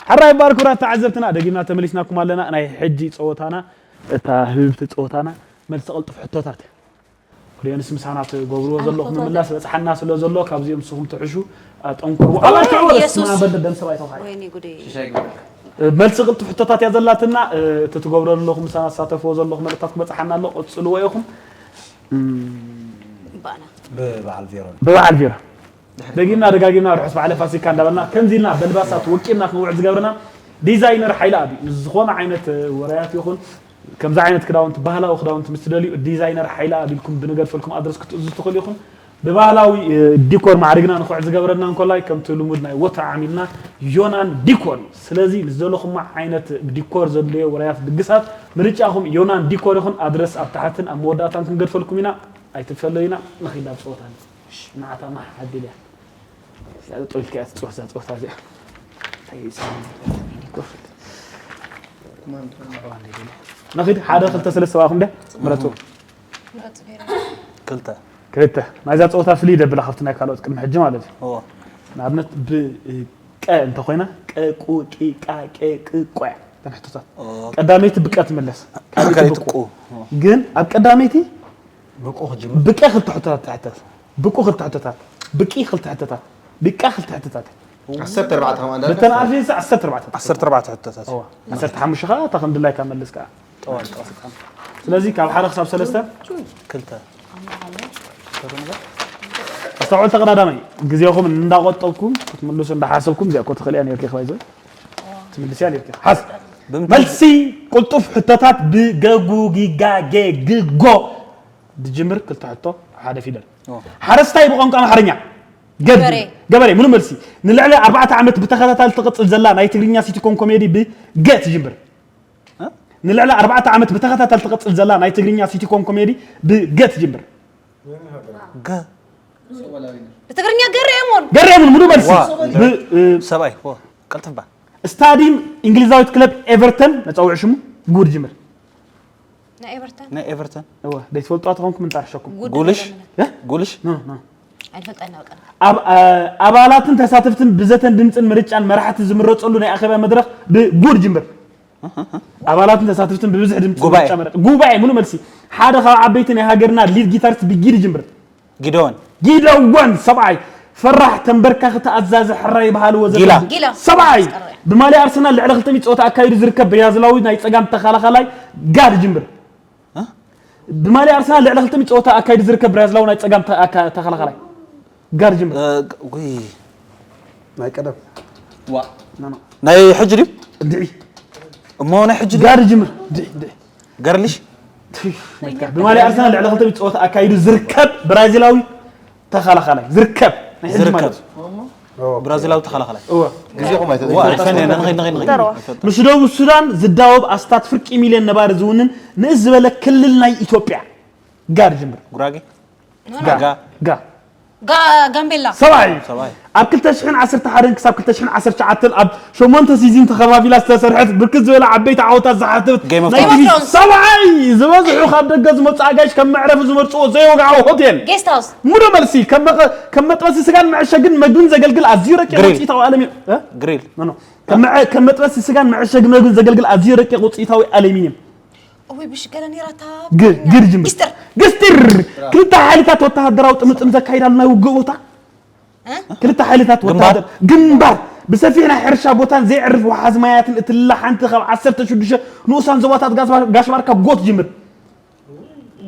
ሕራይ ባር ክቡራት ተዓዘብትና፣ ደጊምና ተመሊስናኩም ኣለና። ናይ ሕጂ ጸወታና፣ እታ ህብብቲ ጸወታና፣ መልሲ ቅልጡፍ ሕቶታት። ክልዮንስ ምሳና ትገብርዎ ዘለኹም ምምላስ በጽሓና ስለ ዘሎ፣ ካብዚኦም ንስኹም ትሕሹ፣ ኣጠንክርዎ። ኣባል ትዕወት፣ የሱስ። ስማ በል ደም ሰብኣይ ተባሂሉ። ወይኔ ጉዴ። ሽሻይ ግበረካ። መልሲ ቅልጡፍ ሕቶታት እያ ዘላትና፣ እቲ ትገብሮ ዘለኹም ምሳና ትሳተፍዎ ዘለኹም መልእኽታት ክበጽሓና ኣሎ፣ ቀጽልዎ ኢኹም። እም፣ ባና። ብበዓል ቬሮን። ብበዓል ቬሮን። ደጊምና ደጋጊምና ርሑስ በዓለ ፋሲካ እንዳበልና፣ ከምዚ ኢልና በልባሳት ወቂብና ክንውዕል ዝገብረና ዲዛይነር ሓይለ ኣብ እዩ። ምስ ዝኾነ ዓይነት ወረያት ይኹን፣ ከምዚ ዓይነት ክዳውንቲ፣ ባህላዊ ክዳውንቲ ምስ ትደልዩ፣ ዲዛይነር ሓይለ ኣብ ኢልኩም ብንገድፈልኩም ኣድረስ ክትእዝዙ ትኽእሉ ኢኹም። ብባህላዊ፣ እ፣ ዲኮር ማዕሪግና ንኽውዕል ዝገብረና እንኮላይ፣ ከምቲ ልሙድ ናይ ወትሩ ዓሚልና ዮናን ዲኮር እዩ። ስለዚ ንዝደለኹሞ ዓይነት ዲኮር ዘድልዮ ወረያት ድግሳት ምርጫኹም ዮናን ዲኮር ይኹን። ኣድረስ ኣብ ታሕትን ኣብ መወዳእታን ክንገድፈልኩም ኢና። ኣይትፈለዩና። ንኺድ ኣብ ጸወታና። ንዓታ ማሕ ዓዲል እያ። እዚኣ ጠው ኢልካ እያ ትጽወት፣ እዛ ጸወታ እዚኣ። እንታይ እዩ ስሙ? ንኺድ፣ ሓደ፣ ክልተ፣ ሰለስተ፣ ሰብኣኹም ደ ምረጹ። ምረጹ፣ ፌረ። ክልተ። ክልተ። ናይዛ ጸወታ ፍልይ ደብላ ካብቲ ናይ ካልኦት ቅድሚ ሕጂ ማለት እዩ። እዎ። ንኣብነት ብ-፣ ቀ እንተኾይና፣ ቀ፣ ቁ፣ ቂ፣ ቃ፣ ቄ፣ ቅ፣ ቆ እያ። እተን ሕቶታት። ኦ። ቀዳመይቲ ብቀ ትምለስ። ካልኣይቲ ካልኣይቲ ብቁ። ቁ። ግን ኣብ ቀዳመይቲ ብቁ ክጅምር። ብቀ ክልተ ሕቶታት ትሕተት። ብቁ ክልተ ሕቶታት። ብቂ ክልተ ሕቶታት። ብቃ ክልተ ሕቶታት። ዓሰርተ ኣርባዕተ ከምኣ እንዳልካ በተን ኣርባዕተ ዓሰርተ ኣርባዕተ። ዓሰርተ ኣርባዕተ ሕቶታት። እዋ። ዓሰርተ ሓሙሽተ ኸዓ እታ ከም ድላይካ መልስ ከኣ። ጠዋል፣ ጠዋል። ስለዚ ካብ ሓደ ክሳብ ሰለስተ ክልተ። ኣስተውዕል ተቐዳዳማይ፣ ግዜኹም እንዳቆጠብኩም ክትምልሱ እንዳሓሰብኩም እዚኣ እኮ ትኽእል እያ ነርኪ፣ ክባይ ዘ-፣ ትምልስ እያ ነርኪ። ሓስ-፣ ብምንታይ? መልሲ ቅልጡፍ ሕቶታት ብገጉ ጊጋ ጌ ግጎ ድጅምር ክልተ ሕቶ ሓደ ፊደል። ኦ። ሓረስታይ ብቋንቋ ኣምሓርኛ። ገብ-፣ ገበሬ። ገበሬ፣ ሙሉ መልሲ። ንልዕሊ ኣርባዕተ ዓመት ብተኸታታሊ ትቕጽል ዘላ ናይ ትግርኛ ሲቲኮም ኮሜዲ ብገ ትጅምር። እ? ንልዕሊ ኣርባዕተ ዓመት ብተኸታታሊ ትቕጽል ዘላ ናይ ትግርኛ ሲቲኮም ኮሜዲ ብገ ትጅምር። ገ። ብትግርኛ ገሬ እሙን። ገሬ እሙን፣ ሙሉ መልሲ። ዋ። ብ-፣ እ፣ ሰብኣይ፣ ዋ። ቀልጥፍ በል። ስታዲም እንግሊዛዊት ክለብ ኤቨርተን፣ መጻውዒ ሽሙ፣ ጉድ ጅምር። ናይ ኤቨርተን? ናይ ኤቨርተን። እወ፣ ደይትፈልጥዋ ተኾንኩም እንጣርሸኩም። ጉድ ጉልሽ? ለምን? እ? ጉልሽ? ኖ፣ ኖ። ኣይፈልጣ እናውቀና። ኣብ-፣ ኣ-፣ ኣባላትን ተሳተፍትን ብዘተን ድምጽን ምርጫን መራሕቲ ዝምረጸሉ ናይ ኣኼባ መድረኽ ብጉድ ጅምር። ኣባላትን ተሳተፍትን ብብዝሒ ድምጺ ጉባኤ። ምርጫ መረጽ። ጉባኤ፣ ሙሉ መልሲ። ሓደ ካብ ዓበይቲ ናይ ሃገርና ሊድ ጊታሪስት ብጊድ ይጅምር። ጊደዎን። ጊደዎን፣ ሰብኣይ። ፈራሕ፣ ተንበርካኺ፣ ተኣዛዚ፣ ሕራይ በሃሊ ወዘተ። ጊላ። ጊላ። ሰብኣይ። ብማልያ ኣርሰናል ልዕሊ ክልተ ሚእቲ ጸወታ ኣካይዱ ዝርከብ ብራዚላዊ ናይ ጸጋም ተኸላኻላይ ጋድ ይጅምር። እ? ብማልያ ኣርሰናል ልዕሊ ክልተ ሚእቲ ጸወታ ኣካይዱ ዝርከብ ብራዚላዊ ናይ ጸጋም ተ-፣ ኣካ-፣ ተኸላኻላይ። ጋር ጅምር። እ፣ ግ-፣ ውይ። ናይ ቀደም። ዋ። ኖ፣ ኖ። ናይ ሕጂ ድዩ? እንድዒ። እሞ ናይ ሕጂ ድዩ? ጋር ጅምር። እንድዒ፣ እንድዒ። ገርልሽ? ትይ፣ ብማልያ ኣርሰናል ልዕሊ ክልተ ሚእቲ ጸወታ ኣካይዱ ዝርከብ ብራዚላዊ ተኸላኻላይ። ዝርከብ። ናይ ሕጂ ዝርከብ። ማለት እዩ። ኦ። ብራዚላዊ ተኸላኻላይ። እወ። ግዜኹም ኣይተጠቅሙ። ዋ፣ ኣይፈነየና፣ ንኸይድ፣ ንኸይድ፣ ንኸይድ። ተረዋ። ምስ ደቡብ ሱዳን ዝዳወብ ኣስታት ፍርቂ ሚልዮን ነባሪ ዝውንን ንእስ ዝበለ ክልል ናይ ኢትዮጵያ። ጋር ጅምር። ጉራጌ? ጋ። ጋ። ጋ። ጋ-፣ ጋምቤላ። ሰብኣይ። ሰብኣይ። ኣብ ክልተ ሽሕን ዓሰርተ ሓደን ክሳብ ክልተ ሽሕን ዓሰርተ ትሽዓተን ኣብ ሸሞንተ ሲዝን ተኸፋፊላ ዝተሰርሐት ብርክት ዝበለ ዓበይቲ ዓወታት ዝሓተፈት Game of ናይ Thrones። ቲቪ ሰብኣይ ዝበዝሑ ካብ ደገ ዝመጹ ኣጋይሽ ከም መዕረፊ ዝመርጽዎ ዘይወግዓዊ ሆቴል። ጌስት ሃውስ። ሙሉ መልሲ። ከም መቐ-፣ ከም መጥበሲ ስጋን መዐሸግን መግብን ዘገልግል ኣዝዩ ረቂቕ ግሪል። ውጽኢታዊ ኣለሚ-፣ እ? ግሪል። ኖ፣ ኖ። ከም መዐ-፣ ከም መጥበሲ ስጋን መዐሸጊ መግብን ዘገልግል ኣዝዩ ረቂቕ ውጽኢታዊ ኣሉሚንየም። እውይ፣ ብሽ ገለ ነይራታ። ግ-፣ ግድ ጅምር። ግስጥር። ግስጢር። ክልተ ሓይልታት ወተሃደራዊ ጥምጥም ዘካይዳሉ ናይ ውግእ ቦታ። እ? ክልተ ሓይልታት ግንባር። ወተሃደር-፣ ግንባር። ብሰፊሕ ናይ ሕርሻ ቦታን ዘይዕርፍ ወሓዚ ማያትን እትልለ ሓንቲ ካብ ዓሰርተ ሽዱሽተ ንኡሳን ዞባታት ጋሽ ባር-፣ ጋሽ ባርካ ጎ ትጅምር።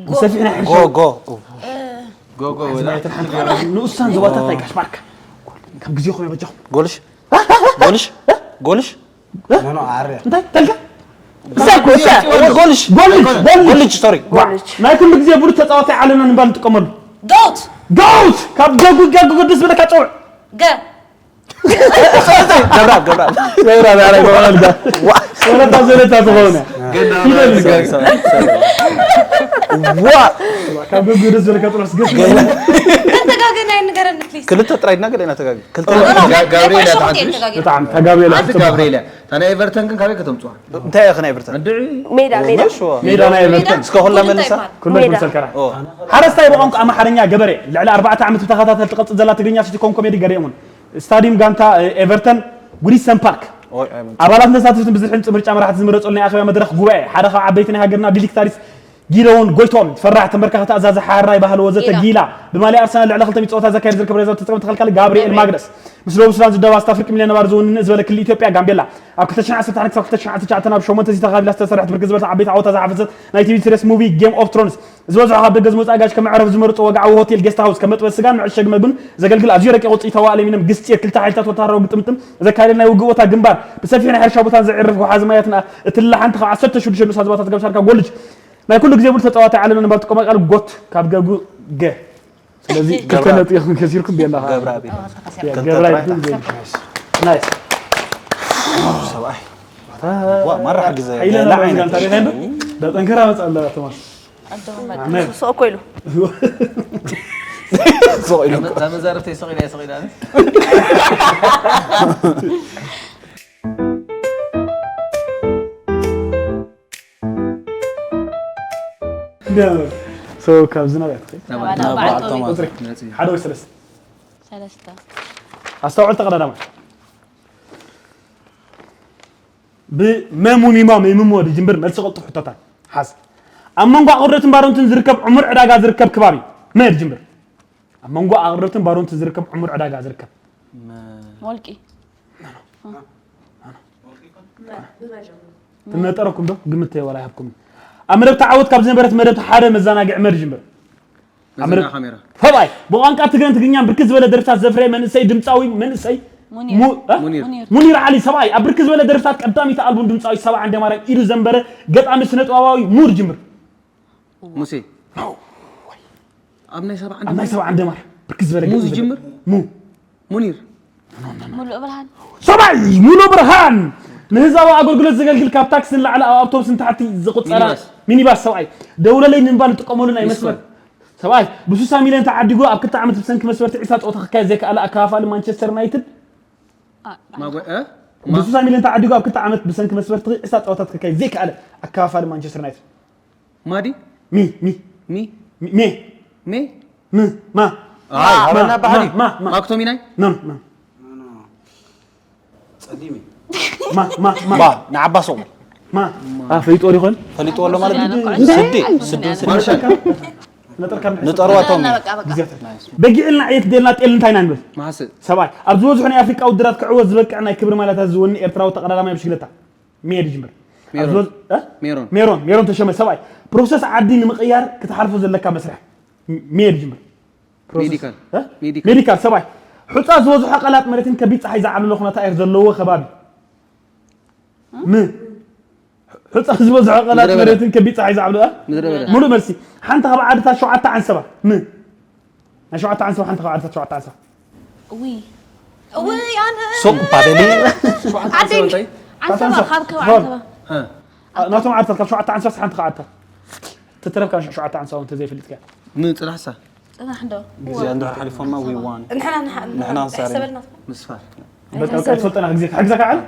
ብሰፊሕ ናይ ሕርሻ ጎ፣ ጎ። ጎ፣ ጎ፣ ወላ። ማያትን ሓንቲ ካብ ንኡሳን ዞባታት ናይ ጋሽ ባርካ። ካብ ግዜኹም የበጃኹም። ጎልሽ? ጎልሽ? ጎልሽ? ኖ፣ ኖ፣ ኣረ። እንታይ ተልካ? እሳ እኮ፣ እሳ። ጎልሽ። ጎልሽ፣ ጎልሽ። ጎልሽ፣ ሶሪ። ጎልሽ። ናይ ኩሉ ግዜ ብሉጽ ተጻዋታይ ዓለምና ንምባል ንጥቀመሉ። ጎት። ጎት! ካብ ገጉ፣ ገጉ፣ ገጉ ደስ በለካ ጸውዕ። ገ። ገብራ፣ ገብራ። ገብራ፣ ገብራ፣ ገብራ፣ ገብራ። ዋ። ወለታ፣ ዘለታ ዝኾነ። ገና ፊደል ሶሪ፣ ሶሪ፣ ሶሪ። ዋ። ካብ ገጉ ደስ በለካ ጸውዕ፣ ገ። ገና። ተጋገና ኣይንገረኒ፣ ፕሊዝ። ክልተ ጥራይ ድና ገለ ኢና ተጋገ። ክልተ ኖ፣ ኖ፣ ጋ-፣ ጋብርኤል እያ ተሓንትሽ? ተጋገ። ብጣዕሚ ተጋብኤል እያ። ኣንቲ ጋብርኤል እያ። እታ ናይ ኤቨርተን ግን ካበይ ከተምጽዋ? እንታይ ኢኻ ናይ ኤቨርተን? እንድዒ። ሜዳ፣ ሜዳ። ኖ፣ ሹዋ። ሜዳ ናይ ኤቨርተን። እስከ ኩላ እንታይ መልሳ። ይባል? ኩላ ሜዳ። ክምሰልከራ። ኦ። ሓረስታይ ብቋንቋ ኣምሓርኛ ገበሬ። ልዕሊ ኣርባዕተ ዓመት ብተኸታተል ትቐጽል ዘላ ትግርኛ ሲቲኮም ኮሜዲ ገሬ እሙን። ስታዲየም ጋንታ፣ እ፣ ኤቨርተን፣ ጉዲሰን ፓርክ። ኣባላትን ተሳተፍትን ብዝሕንጽ ምርጫ መራሕቲ ዝምረጸሉ ናይ ኣኼባ መድረኽ ጉባኤ ሓደ ካብ ዓበይቲ ናይ ሃገርና ዲሊክታሪስ ጊደዎን ጎይቶም ፈራሕ ተንበርካኺ ተኣዛዚ ሓራይ ባህሊ ወዘተ ጊላ። ጊላ ብማልያ ኣርሰናል ልዕሊ ክልተ ሚእቲ ጸወታ ዘካየደ ዝርከብ ሬዛ ተጸቀም ተኸልካሊ ጋብርኤል ማግነስ ምስ ደቡብ ሱዳን ዝደባስታ ፍርቂ ሚልዮን ነባር ዝውንን ዝበለ ክልል ኢትዮጵያ ጋምቤላ ኣብ ክልተ ሽሕን ዓሰርተ ሓደን ክሳብ ክልተ ሽሕን ዓሰርተ ትሽዓተን ኣብ ሸሞንተ ዝተኻቢላ ዝተሰርሐት ብርክት ዝበለት ዓበይቲ ዓወታ ዝሓፈሰት ናይ ቲቪ ስሬስ ሙቪ ጌም ኦፍ ትሮንስ ዝበዝሑ ካብ ደገ ዝመጹ ኣጋይሽ ከም መዕረፊ ዝመርጾ ወግዓዊ ሆቴል ጌስት ሃውስ ከም መጥበሲ ስጋን መዕሸጊ መግብን ዘገልግል ኣዝዩ ረቂቕ ውጽኢታዊ ኣሉሚንየም ግስጢር ክልተ ሓይልታት ወተሃደራዊ ግጥምጥም ዘካየደ ናይ ውግእ ቦታ ግንባር ብሰፊሕ ናይ ሕርሻ ቦታን ዘዕርፍ ወሓዚ ማያትን እቲ ልላ ሓንቲ ካብ ዓሰርተ ሽዱሽተ ንኡሳት ዞባታት ጋብሻልካ ጎልጅ ናይ ኩሉ ግዜ ብሉጽ ተጻዋታይ ዓለምና ንባል ትቆማ ቃል ጎት ካብ ገጉ ገ ስለዚ ክልተ ነጥቢ ኢኹም ከሲርኩም ቤላ ገብራ ቤት ገብራ ይብል ናይስ ሰብኣይ ዋ ማራ ሓግዘ ሓይለ ላ ዓይነት ጋንታ ሪኸ እንዶ ዳጠንከራ መጻ ኣላ ተማስ ኣንተኹም መጣ ሶ እኮ ኢሉ ሶ ኢሉ እዛ መዛርብተይ ሶ ኢላ ሶ ኢላ ሶ ካብዚ ናብያ ትኸይድ ናብዓ ቁፅሪ ሓደ ወይ ሰለስተ ሰለስተ ኣስተውዕል ተቐዳዳማይ ብመሙኒማ መይምሞ ድጅምብር መልሲ ቀልጡፍ ሕቶታት ሓዝ ኣብ መንጎ ኣቕርደትን ባሮንትን ዝርከብ ዕሙር ዕዳጋ ዝርከብ ከባቢ መ ድጅምብር ኣብ መንጎ ኣቕርደትን ባሮንትን ዝርከብ ዕሙር ዕዳጋ ዝርከብ ወልቂ ትነጠረኩም ዶ ግምት ወላ ይሃብኩም ኣብ መደብ ተዓወት ካብ ዝነበረት መደብ ሓደ መዘናግዒ መ ድጅምብር ሰብኣይ ብቋንቋ ትግረን ትግርኛን ብርክት ዝበለ ደርፍታት ዘፍረየ መንእሰይ ድምፃዊ መንእሰይ ሙኒር ዓሊ ሰብኣይ ኣብ ብርክት ዝበለ ደርፍታት ቀዳሚቲ ኣልቡም ድምፃዊ ሰብዓ እንደ ማርያም ኢዱ ዘንበረ ገጣሚ ስነ ጥበባዊ ሙር ጅምር ሙሴ ኣብ ናይ ሰብዓ እንደ ማርያም ብርክት ዝበለ ሙዝ ጅምር ሙኒር ሙሉእ ብርሃን ሰብኣይ ሙሉ ብርሃን ንህዝባዊ ኣገልግሎት ዘገልግል ካብ ታክሲ ንላዕሊ ኣብ ኣውቶቡስ ንታሕቲ ዝቁፀራ ሚኒባስ ሰብኣይ ደውለለይ ንምባል ዝጥቀመሉ ናይ መስመር ሰብኣይ ብሱሳ ሚልዮን ተዓዲጉ ኣብ ክልተ ዓመት ብሰንኪ መስፈርቲ ዕስራ ፀወታ ክካየድ ዘይከኣለ ኣከፋፋሊ ማንቸስተር ዩናይትድ ብሱሳ ሚልዮን ተዓዲጉ ኣብ ክልተ ዓመት ብሰንኪ መስፈርቲ ዕስራ ፀወታት ክካየድ ዘይከኣለ ኣከፋፋሊ ማንቸስተር ዩናይትድ ማዲ ሚ ሚ ሚ ሜ ሜ ም ማ ኣይ ሃበና ባህሪ ማ ማ ማክቶሚናይ ኖ ኖ ጸሊም እዩ። ማ ማ ማ ባ ንዓባ ሱቕ ማ አ ፈሊጥዎ ዲኾን? ፈሊጥዎ ኣሎ ማለት እዩ። ስዲ ስዲ ስዲ ማርሻል ንጠርዋ ቶም ግዜያት በጊዕልና ዕየት ደልና ጤል እንታይ ኢና ንብል? ማሓስእ ሰብኣይ ኣብ ዝበዝሑ ናይ ኣፍሪቃ ውድድራት ክዕወት ዝበቅዕ ናይ ክብሪ ማልያታት ዝወኒ ኤርትራዊ ተቐዳዳማይ ብሽግለታ ሜድ ይጅምር ሜሮን። ኣብ ዝበዝ- እ? ሜሮን። ሜሮን ሜሮን ተሸመ ሰብኣይ ፕሮሰስ ዓዲ ንምቕያር ክትሓልፎ ዘለካ መስርሕ ሜድ ይጅምር ፕሮሰስ- ሜዲካል። እ? ሜዲካል። ሜዲካል ሰብኣይ ሑፃ ዝበዝሖ ቀላጥ መሬትን ከቢድ ፀሓይ ዝዓብለሎ ኩነታት ኣየር ዘለዎ ከባቢ ም ሑፃ ዝበዝሖ ቀላጥ ምድረ በዳ። መሬትን ከቢድ ፀሓይ ዝዓብለሎ ምድረ በዳ። ሙሉእ መልሲ ሓንቲ ካብ ዓድታት ሸውዓተ ዓንሰባ ም ናይ ሸውዓተ ዓንሰባ ሓንቲ ካብ ዓድታት ሸውዓተ ዓንሰባ እውይ እውይ ኣነ ሱቕ ባደሊ ዓደይ ዓንሰባ ካብ ከባ ዓንሰባ ናቶም ዓድታት ካብ ሸውዓተ ዓንሰባ ሓንቲ ካብ ዓድታት ተተረፍካ ሸውዓተ ዓንሰባ እንተ ዘይፈልጥካ ንፅናሕሳ ፅናሕ ዶ ግዜ እንድሕር ሓሊፎምና we won ንሕና ንሓ- ንሕና ንሳሪ። ሕሰበልና ምስፋር በቃ በቃ ትፈልጠና ግዜ ክሕግዘካ ዓለም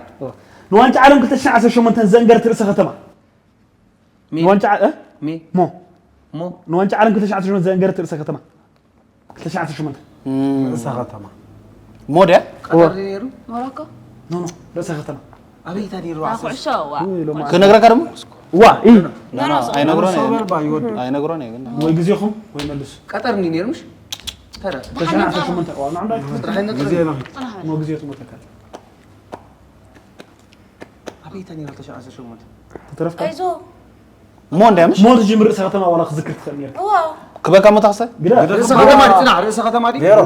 ንዋንጫ ዓለም ክልተ ሽሕን ዓሰርተ ሸሞንተን ዘእንገረት ርእሰ ከተማ ሜ ንዋንጫ ዓ- እ? ሜ ሞ ሞ ንዋንጫ ዓለም ክልተ ሽሕን ዓሰርተ ሸሞንተን ዘእንገረት ርእሰ ከተማ ክልተ ሽሕን ዓሰርተ ሸሞንተ ርእሰ ከተማ ሞድያ ቀጠር ድዩ ነይሩ ሞሮኮ ኖ ኖ ርእሰ ከተማ ኣበይታ ነይሩ ዓሰርተ ኩዕሾ ዋ ውይ፣ ሎማ ክነግረካ ደግሞ ዋ ኢ ኖ፣ ኖ፣ ኣይነግሮን እየ። ሶበር ባ ይወዱ። ኣይነግሮን እየ ግን። ወይ ግዜኹም ወይ መልሱ። ቀጠር እንዲ ነይሩ ምሽ? ተራ። ተሽዓተ ሸሞንተ ዋ፣ ንዓም ዳይ ጥራሕ ይነግር። ግዜ ነው። ሞ ግዜ ትሞተካ። ኣበይታ ነይራ ተሽዓተ ሸሞንተ? ተረፍካ? ኣይዞ። ሞ እንድያ ምሽ? ሞ ትጅምር ርእሰ ከተማ ዋላ ክዝክር ትኽእል ነይርካ። እዋ። ክበካ ሞ ታኽሰ? ግዳ። ርእሰ ከተማ ድዩ? ጽናሕ፣ ርእሰ ከተማ ድዩ? ኔሮ።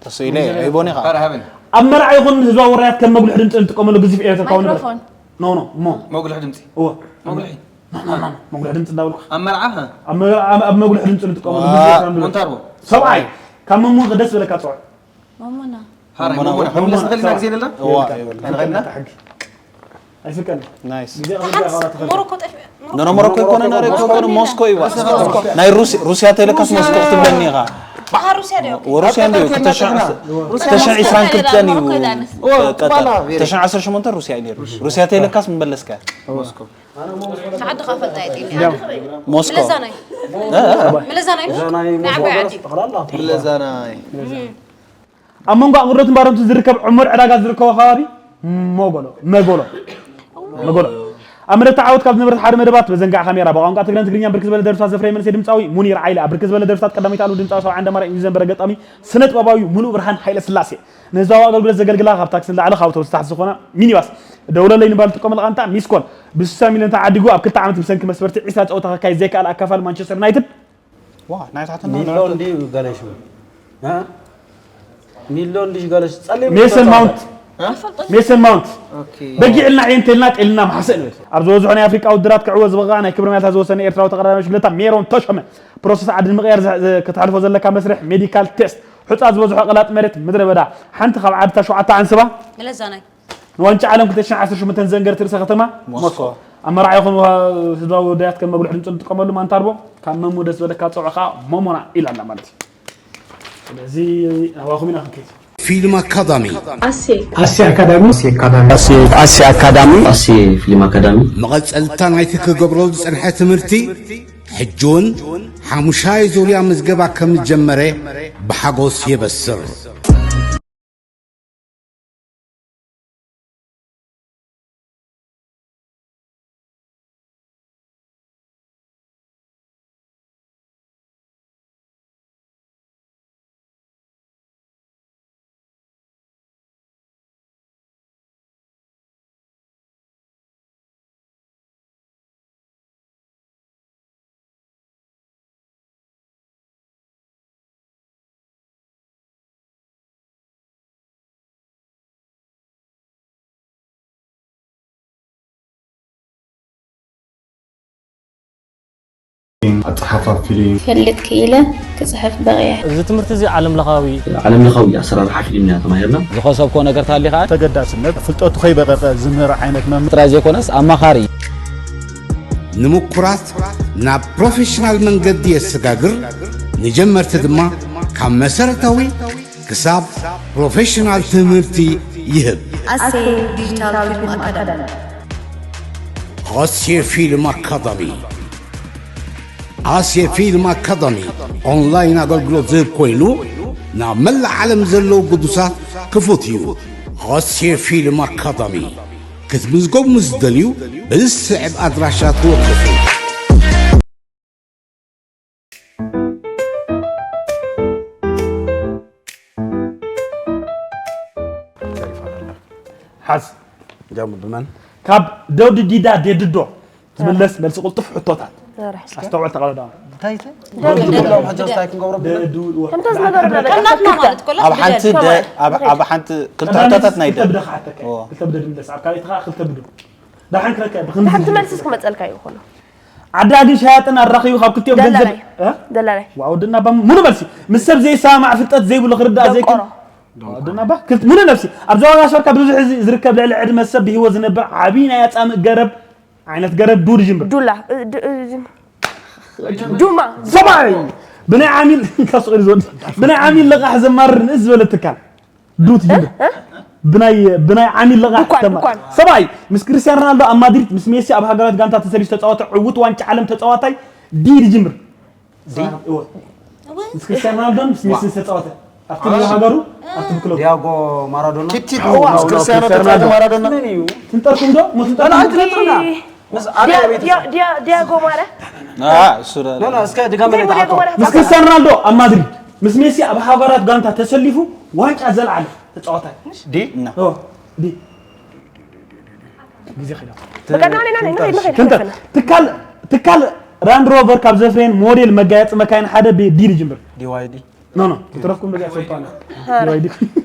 ተስኢለ፣ ኣይቦን ኢኻ። ኧረ ሃበኒ። ኣብ መርዓ ይኹን ህዝባዊ ውራያት ከም መጉልሒ ድምፂ እንጥቀመሉ ግዙፍ ኤሌክትሪካዊ ንብረት። ማይክሮፎን። ኖ፣ ኖ፣ ሞ። መጉልሒ ድምፂ። እወ። መጉልሒ። ኖ፣ ኖ፣ ኖ፣ ኖ። መጉልሒ ድምፂ እንዳበልኩ። ኣብ መርዓ፣ ሃ? ኣብ መ-፣ ኣብ፣ ኣብ መጉልሒ ድምፂ እንጥቀመሉ ዋ። ግዙፍ ኤሌክትሪካዊ ንብረት። ሞንታርቦ። ሰብኣይ፣ ካብ መሞን ደስ በለካ ፅውዕ። ማሞና። ሃራይ፣ ማሞና፣ ማሞና። ማሞና። መምለስ ንኽእል ኢና ግዜ ዘለና? እዋ፣ እዋ። ይወልካ። ንኽእል ኢና? ኣይፍቀድን። ናይስ። ግዜ ኣኽቢርካ ሓንስ ኢኻ ትኸልከል። ሞሮኮ ጠፊ-፣ ኖ፣ ኖ፣ ሞሮኮ ኣይኮነን፣ ኖ፣ ኣይኮነን፣ ሞስኮ እዩ። ሞስኮ። ናይ ሩሲ-፣ ሩስያ ተይለካስ ሞስኮ ክትብለኒ ኢኻ። ኣሃ፣ ሩስያ ድዩ? ሩስያ እንድዩ። ሩስያ ክልተ ሽሕን ዓሰርተ፣ ሞስኮ። ክልተ ሽሕን ዓሰርተ ሸሞንተ ሩስያ እዩ ነይሩ። ሩስያ ተይለካስ ምመለስካ። ሞስኮ። ንዓድኻ ፈልጣ እየ፣ ጢል እያ። ሞስኮ። ምለዛናይ። እ፣ እ፣ እ። ምለዛናይ። ምለዛናይ። ናይ ዓባይ ዓዲ። ምለዛናይ። ኣብ መንጎ ኣቑርደትን ባረንቱን ዝርከብ ዕሙር ዕዳጋ ዝርከቦ ከባቢ ሞጎሎ መጎሎ መጎሎ ኣብ መደብ ተዓወት ካብ ዝነበረት ሓደ መደባት መዘንጋዕ ካሜራ ብቋንቋ ትግረን ትግርኛን ብርክት ዝበለ ደርፍታት ዘፍረየ መንእሰይ ድምፃዊ ሙኒር ዓይሊ ኣብ ብርክት ዝበለ ደርፍታት ቀዳመይቲ ኣልቡም ድምፃዊ ሰብዓ እንደማርያ እዩ ዘንበረ ገጣሚ ስነ ጥበባዊ ሙሉእ ብርሃን ሃይለ ስላሴ ንህዝባዊ ኣገልግሎት ዘገልግላ ካብ ታክሲ ንላዕሊ ካብ ኣውቶቡስ ታሕቲ ዝኾና ሚኒባስ ደውለለይ ንባል ትጥቀመሉ ቃንታ ሚስኮል ብ60 ሚሊዮን ተዓዲጉ ኣብ ክልተ ዓመት ብሰንኪ መስፈርቲ ዒስራ ፀወታ ከካይድ ዘይከኣለ ኣካፋሊ ማንቸስተር ዩናይትድ ዋ ናይ ታሕትና ሚሎ እንዲ ገለሹ እ? ሚሎ እንዲ ገለሹ ጸሊም ሜሰን ማውንት ሜሰን ማውንት በጊዕልና ዕየንቴልና ጤልና መሓሰ ንብል ኣብ ዝበዝሑ ናይ ኣፍሪቃ ውድራት ክዕወ ዝበቕዓ ናይ ክብሪ ሜዳልታ ዝወሰነ ኤርትራዊ ተቐዳዳሚ ሽግለታ ሜሮን ተሾመ ፕሮሰስ ዓዲ ንምቕያር ዘ- ዘ- ከተሕልፎ ዘለካ መስርሕ ሜዲካል ቴስት ሑጻ ዝበዝሖ ቀላጥ መሬት ምድረ በዳ ሓንቲ ካብ ዓድታ ሸውዓተ ዓንስባ መለዛናይ ንዋንጫ ዓለም ክልተ ሽሕን ዓሰርተ ሸሞንተን ዘንገርት ርእሰ ከተማ ሞስኮ ኣብ መርዓ ይኹን ህዝባዊ ወዳያት ከም መጉልሒ ድምፂ ንጥቀመሉ ማንታርቦ ካብ መሙ ደስ በለካ ፀውዕኻ ሞሞና ኢላና ማለት እዩ ስለዚ ኣባኹም ኢና ክንከይድ ፊልም ኣካዳሚ ኣሴ ኣሴ ኣካዳሚ ኣሴ ኣካዳሚ ኣሴ ኣካዳሚ ኣሴ ፊልም ኣካዳሚ መቐጸልታ ናይቲ ክገብሮ ዝጸንሐ ትምህርቲ ሕጂ እውን ሓሙሻይ ዙርያ ምዝገባ ከም ዝጀመረ ብሓጎስ የበስር። ኣጸሓሕፋ ፊልም ክፈልጥ ክኢለ ክጽሕፍ በቒዐ። እዚ ትምህርቲ እዚ ዓለም ለኻዊ ዓለም ለኻዊ ኣሰራርሓ ፊልም ኢና ተማሂርና። ዝኸሰብኮ ነገር ተሃልዩ ከዓ ተገዳስነት ፍልጠቱ ከይበቐቐ ዝምህር ዓይነት መምህር ጥራይ ዘይኮነስ ኣማኻሪ እዩ። ንምኩራት ናብ ፕሮፌሽናል መንገዲ የሰጋግር፣ ንጀመርቲ ድማ ካብ መሰረታዊ ክሳብ ፕሮፌሽናል ትምህርቲ ይህብ። ኣሴ ዲጂታል ፊልም ኣካዳሚ ኣሴ ፊልም ኣካዳሚ ኣሴ ፊልም ኣካዳሚ ኦንላይን ኣገልግሎት ዝህብ ኮይኑ ናብ መላእ ዓለም ዘለዉ ግዱሳት ክፉት እዩ። ኣሴ ፊልም ኣካዳሚ ክትምዝገቡ ምስ ትደልዩ ብዝስዕብ ኣድራሻ ተወከሱ። ሓዝ ጃሙ ብመን ካብ ደውዲ ዲዳ ዴድዶ ዝምለስ መልሲ ቅልጡፍ ሕቶታት ኣስተውዕል ተቓለዳ እንታይ እቲ ደውሎም ሕጆ እንታይ ክንገብሮ ብመን ከምታ ዝነበረና በቃ ናትና ማለት ኮላ ኣብ ሓንቲ ደ- ኣብ ኣብ ሓንቲ ክልተ ሕቶታት ናይ ደ ክልተ ብደ ድምለስ ኣብ ካልኣይቲ ከዓ ክልተ ብዱ ዳሓን ክረከ ብክንዲ ሓንቲ መልስስ ክመፀልካ ይኹን ዓዳ ግን ሸያጥን ኣራኺቡ ካብ ክልቲኦም ገንዘብ ደላላይ ደላላይ ዋው ድና ባም ሙሉ መልሲ ምስ ሰብ ዘይሰማማዕ ፍልጠት ዘይብሉ ክርዳእ ዘይክእል ደንቆሮ ዋው ድና ባ ክልት ሙሉ ነፍሲ ኣብ ዘዋጋ ሸርካ ብዙሕ ህዝቢ ዝርከብ ልዕሊ ዕድመ ሰብ ብህይወት ዝነብር ዓብዪ ናይ ኣጻምእ ገረብ ዓይነት ገረብ ዱድ ጅምብር ዱላ እ- ድ- እ- ጅም- ዱማ ሰብኣይ ብናይ ዓሚል ካብ ስቕ ዝወድ ብናይ ዓሚል ልቓሕ ዘማርር ንእስ ዝበለ ትካል ዱት ጅምብር ብናይ ብናይ ዓሚል ልቓሕ ድኳን፣ ተማ ድኳን። ሰብኣይ ምስ ክርስቲያኖ ሮናልዶ ኣብ ማድሪድ ምስ ሜሲ ኣብ ሃገራዊት ጋንታ ተሰሊሱ ተፃወተ ዕውት ዋንጫ ዓለም ተፃዋታይ ድድ ጅምብር ምስ ክርስቲያኖ ሮናልዶን ምስ ሜሲ ዝተፃወተ ኣብቲ ሃገሩ ኣብቲ ብክለቡ ዲያጎ ማራዶና ቲቲቱ ምስ ክርስቲያኖ ተጻወተ ማራዶና ትንጠርኩም ዶ ሞ ትንጠርኩም ኣይትነጥርና ምስ ኣበይ ቤት ዲያ- ዲያ- ዲያጎ ማረ አ እሱ ደ- ኖ ኖ እስከ ድጋሚ ዲያጎ ለታቶ ማረ ምስ ክርስቲያኖ ሮናልዶ ኣብ ማድሪድ ምስ ሜሲ ኣብ ሃገራት ጋንታ ተሰሊፉ ዋንጫ ዘልዓለ ተፃዋታይ ዲ ና ኦ፣ ዲ ግዜ ኺዳ በቃ ና ና ና ና ና ክንተ ትካል ትካል ራንድ ሮቨር ካብ ዘፍረየን ሞዴል መጋየፂ መካይን ሓደ ብ- ዲ ይጅምር ዲ ዋይ ዲ ኖ ኖ ትረፍኩም ደጋ ሰልጣና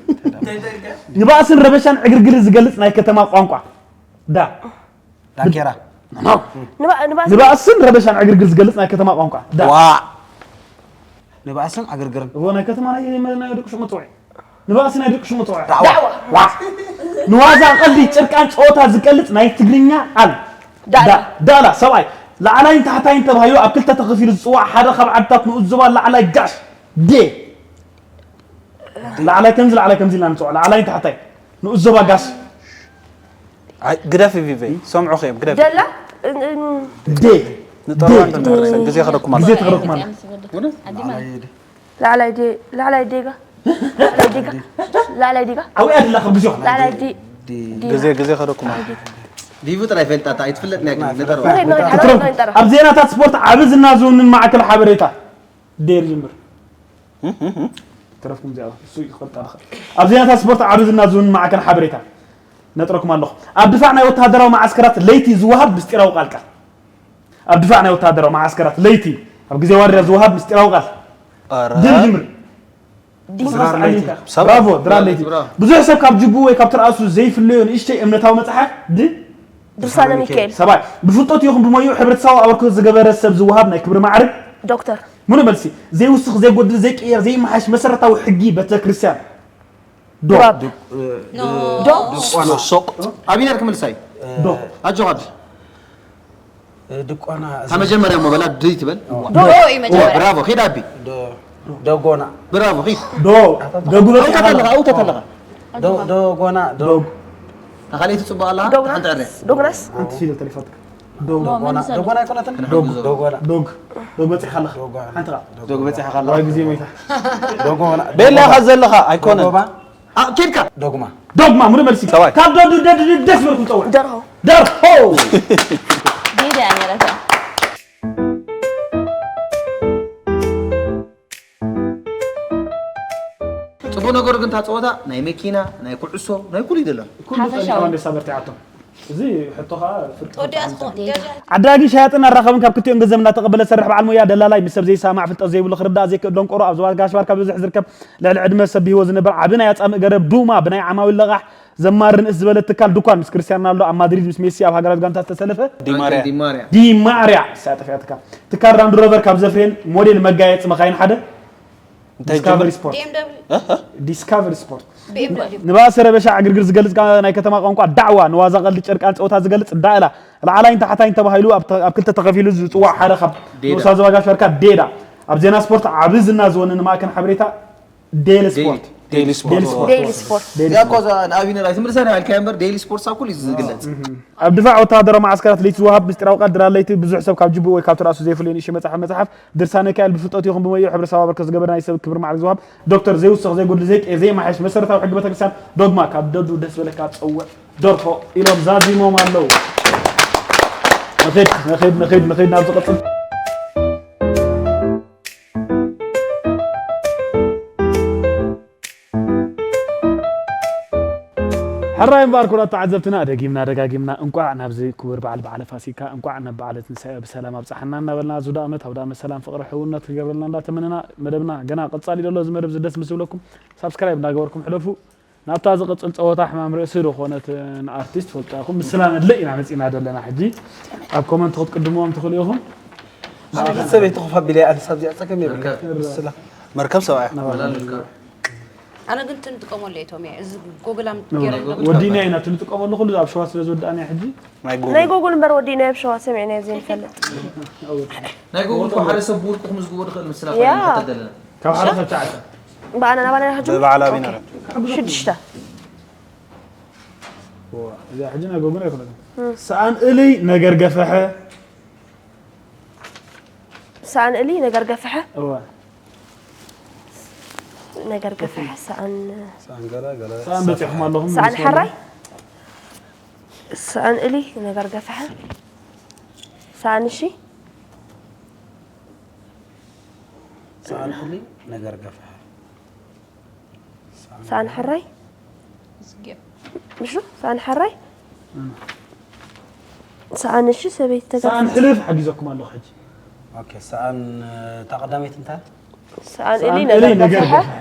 ንባእስን ረበሻን ዕግርግር ዝገልፅ ናይ ከተማ ቋንቋ ዳ ዳንኬራ ንባ- ንባስ ንባእስን ረበሻን ዕግርግር ዝገልፅ ናይ ከተማ ቋንቋ ዳ ዋ ንባእስን ዕግርግርን እዎ ናይ ከተማ ናይ ናይ ደቂ ሽሙ ፅውዒ ንባእሲ ናይ ደቂ ሽሙ ፅውዒ ዳዕዋ ዳዕዋ ዋ ንዋዛ ቀልዲ ጭርቃን ፀወታ ዝገልፅ ናይ ትግርኛ ቃል ዳዕላ ዳ- ዳላ ሰብኣይ ላዕላይን ታሕታይን ተባሂሉ ኣብ ክልተ ተኸፊሉ ዝፅዋዕ ሓደ ካብ ዓድታት ንኡስ ዞባ ላዕላይ ጋሽ ዴ ላዕላይ ከምዚ ላዕላይ ከምዚ ኢልና ንፅውዖ ላዕላይን ታሕታይ ንኡስ ዞባ ጋሽ ኣይ ግደፍ ቪቨይ ሰምዑ ኸዮም ግደፍ ደላ እ- እ- ዴ ንጠርዋ እንተንተርሰ ግዜ ከለኩም ኣሎ ግዜ ተረኩም ኣሎ ላዕላይ ዴ ላዕላይ ዴጋ ላዕላይ ዴጋ ላዕላይ ዴጋ ዓብያ ድላ ካብ ግዜኹም ላዕላይ ዴ ግዜ ግዜ ከደኩም። ዲቡ ጥራይ ፈልጣታ ኣይትፍለጥ ናይ ግን ነጠር ወሬ ነው ይጠራ ነው ይጠራ ኣብ ዜናታት ስፖርት ዓቢ ዝና ዝውንን ማዕከል ሓበሬታ ዴር ጅምር ተረፍኩም ዚኣ እሱ ይፈልጣ ኣለኻ ኣብ ዜናታት ስፖርት ዓቢ ዝና ዝውንን ማዕከል ሓበሬታ ነጥረኩም ኣለኹ ኣብ ድፋዕ ናይ ወተሃደራዊ መዓስከራት ለይቲ ዝወሃብ ምስጢራዊ ቃል ቃል ኣብ ድፋዕ ናይ ወተሃደራዊ መዓስከራት ለይቲ ኣብ ግዜ ዋርድያ ዝወሃብ ምስጢራዊ ቃል ድር ጅምር ዲማስ ብራቮ ድራር ለይቲ ብዙሕ ሰብ ካብ ጅቡ ወይ ካብ ትርኣሱ ዘይፍለዮ ንእሽተይ እምነታዊ መፅሓፍ ድ ድርሳነ ሚካኤል ሰብኣይ ብፍልጠቱ ይኹን ብሞይኡ ሕብረተሰባዊ ኣበርክቶ ዝገበረ ሰብ ዝወሃብ ናይ ክብሪ ማዕርግ ዶክተር ምሉእ መልሲ ዘይውስኽ ዘይጎድል ዘይቅየር ዘይመሓሽ መሰረታዊ ሕጊ ቤተክርስትያን ዶ ድባብ ዶ ዶ ሶቅ ኣቢነር ክምልሳይ ዶ ኣጆኻድ ድቋና እታ መጀመርያ እሞ በላ ድይ ትበል ዶ እዩ መጀመርያ ብራቮ ኺድ ኣቢ ዶ- ዶጎና ብራቮ ኺድ ዶ ደጉ ኣው በፂሓ ተተለኻ ኣለኻ ኣው ተተለኻ ዶ- ዶጎና ዶ- ዶግ እታ ካልኣይቲ ፅቡቅ ኣለኻ ዶግና ሓንቲ ዕረ ዶግናስ ሓንቲ ፊደል ተሪፋትካ ዶግ ዶጎና ዶጎና ኣይኮነትን ዶግ ዶጎና ዶግ ዶግ በፂሓ ኣለኻ ዶጎና ሓንቲ ኸዓ ዶግ በፂሓ ካላ ዋይ ግዜ መይታ ዶጎና ቤላ ኢኻ ዘለኻ ኣይኮነን ዶጎባ ኬድካ ዶግማ ዶግማ ሙሉ መልሲ ሰብኣይ። ካብ ዶግ ደድ ደስ በልኩም ፀውዕ ደርሆ ደርሆ ጌጋ እያ ነይራታ። ፅቡቅ ነገሩ ግን እታ ፀወታ ናይ መኪና ናይ ኩዕሶ ናይ ኩሉ እዩ ደሎ ኩሉ ሓፈሻዊ። ፀኒሖም ደሳ በርቲዓቶም እዚ ሕቶ ከዓ ፍርቂ ተወዲኣ ፍርቂ ዝኾን ሓንሳብ። ዓዳጊ ሸያጥን ኣራኸብን ካብ ክልቲኦም ገንዘብ እናተቐበለ ዝሰርሕ በዓል ሞያ ደላላይ ምስ ሰብ ዘይሰማማዕ ፍልጠት ዘይብሉ ክርዳእ ዘይክእል ደንቆሮ ኣብ ዞባ ጋሽ ባርካ ብብዝሒ ዝርከብ ልዕሊ ዕድመ ሰብ ብህይወት ዝነብር ዓቢ ናይ ኣጻምእ ገረብ ዱማ ብናይ ዓማዊል ለቓሕ ዘማሪ ንእስ ዝበለ ትካል ድኳን ምስ ክርስቲያኖ ሮናልዶ ኣብ ማድሪድ ምስ ሜሲ ኣብ ሃገራዊት ጋንታ ዝተሰለፈ ዲማርያ ዲማርያ ዲማርያ ሳጥፍያትካ ትካል ራንድ ሮቨር ካብ ዘፍርየን ሞዴል መጋየፂ መኻይን ሓደ እንታይ ዲስካቨሪ ጀምር? ስፖርት ቢኤምደብሊዩ ዲስካቨሪ ስፖርት ቢኤምደብሊዩ ንባእሲ ረበሻ ዕግርግር ዝገልጽ ቃ- ናይ ከተማ ቋንቋ ዳዕዋ ንዋዛ ቀልዲ ጨርቃን ጸወታ ዝገልጽ ዳእላ ላዕላይን ታሕታይን ተባሂሉ ኣብ ተ- ኣብ ክልተ ተኸፊሉ ዝጽዋዕ ሓደ ካብ ዴዳ። ንኡሳ ዞባ ጋሽ ባርካ ዴዳ ኣብ ዜና ስፖርት ዓቢ ዝና ዝወነነ ማእከል ሓበሬታ ዴሊ ስፖርት ዴሊ ስፖርት። ዴሊ ስፖርት ዴሊ ስፖርት ዴሊ እዚኣ እኮ ስፖርት እዛ ንኣብይነ ኣይትምልሳ ናይ ኢልካ እምበር ዴይሊ ስፖርትስ ኣብ ኩሉ እዩ ዝግለጽ ኣብ ድፋዕ ወተሃደራዊ መዓስከራት ለይቲ ዝወሃብ ምስጢራዊ ቃል ድራር ለይቲ ብዙሕ ሰብ ካብ ጅቡኡ ወይ ካብ ትርኣሱ ዘይፍለዮ ንእሽተይ መጽሓፍ መጽሓፍ ድርሳነ ሚካኤል ብፍልጠቱ ይኹን ብሞይኡ ሕብረተሰብ ኣበርክቶ ዝገበረ ናይ ሰብ ክብሪ ማዕርግ ዝወሃብ ዶክተር ዘይውስኽ ዘይጎድል ዘይቀየር ዘይመሓየሽ መሰረታዊ ሕጊ ቤተክርስትያን ዶግማ ካብ ደዱ ደስ በለካ ጸውዕ ደርሆ ኢሎም ዛዚሞም ኣለዉ። ንኺድ ንኺድ ንኺድ ንኺድ ናብ ዝቕጽል ሕራይ እምበኣር ክቡራት ተዓዘብትና ደጊምና ደጋጊምና እንቋዕ ናብዚ ክቡር በዓል በዓለ ፋሲካ እንቋዕ ናብ በዓለ ትንሳኤ ብሰላም ኣብፀሓና እናበልና እዚ ውዳእ ዓመት ኣውደ ዓመት ሰላም ፍቕሪ ሕውነት ክገብረልና እንዳተመነና መደብና ገና ቀፃሊ ዘሎ እዚ መደብ እዚ ደስ ምስ ዝብለኩም ሳብስክራይብ እንዳገበርኩም ሕለፉ ናብታ ዝቕፅል ፀወታ ሕማም ርእሲ ዝኾነት ንኣርቲስት ፈልጦ ኢኹም ምስላ ነድልእ ኢና መፂና ዘለና ሕጂ ኣብ ኮመንት ክትቅድምዎም ትኽእሉ ኢኹም ሰበይቲ ኮፍ ኣቢለ ኣንሳብ እዚኣ ፀገም የብላ ምስላ መርከብ ሰብኣያ ኣነ ግን ትንጥቀመሉ እየ ቶሚ እዚ ጎግል ኣም ገይረ ወዲና ኢና ትንጥቀመሉ ኩሉ ኣብ ሸዋ ስለ ዝወዳእና ሕጂ ናይ ናይ ጎግል ጎግል እምበር ወዲና ኣብ ሸዋ ሰሚዕና ዘይንፈልጥ ናይ ጎግል እኮ ሓደ ሰብ ብውልቁ ክምዝግቦ ዝኽእል ምስላ ያ። ከተደለና ካብ ሓደ ካብ ትሽዓተ ብኣና ናባና ሕጂ ብበዓል ኣቢና ሽዱሽተ እዚኣ ሕጂ ናይ ጎግል ኣይኮነትን ሰኣን እልይ ነገር ገፈሐ ሰኣን እሊ ነገር ገፈሐ እወ ነገር ገፈሐ ሰኣን ሰኣን ገለ ገለ ሰኣን በፂሕኩም ኣለኹም ሰኣን ሓራይ ሰኣን እሊ ነገር ገፈሐ ሰኣን እሺ ሰኣን ሕሊ ነገር ገፈሐ ሰኣን ሕራይ ምሹ ሰኣን ሕራይ ሰኣን እሺ ሰበይቲ ተጋ ሰኣን ሕልፍ ሓጊዘኩም ኣለኹ ሕጂ ኦኬ ሰኣን እታ ቀዳመይቲ እንታይ ሰኣን ሰኣን እሊ እሊ ነገር ነገር ገፈሐ ገፈሐ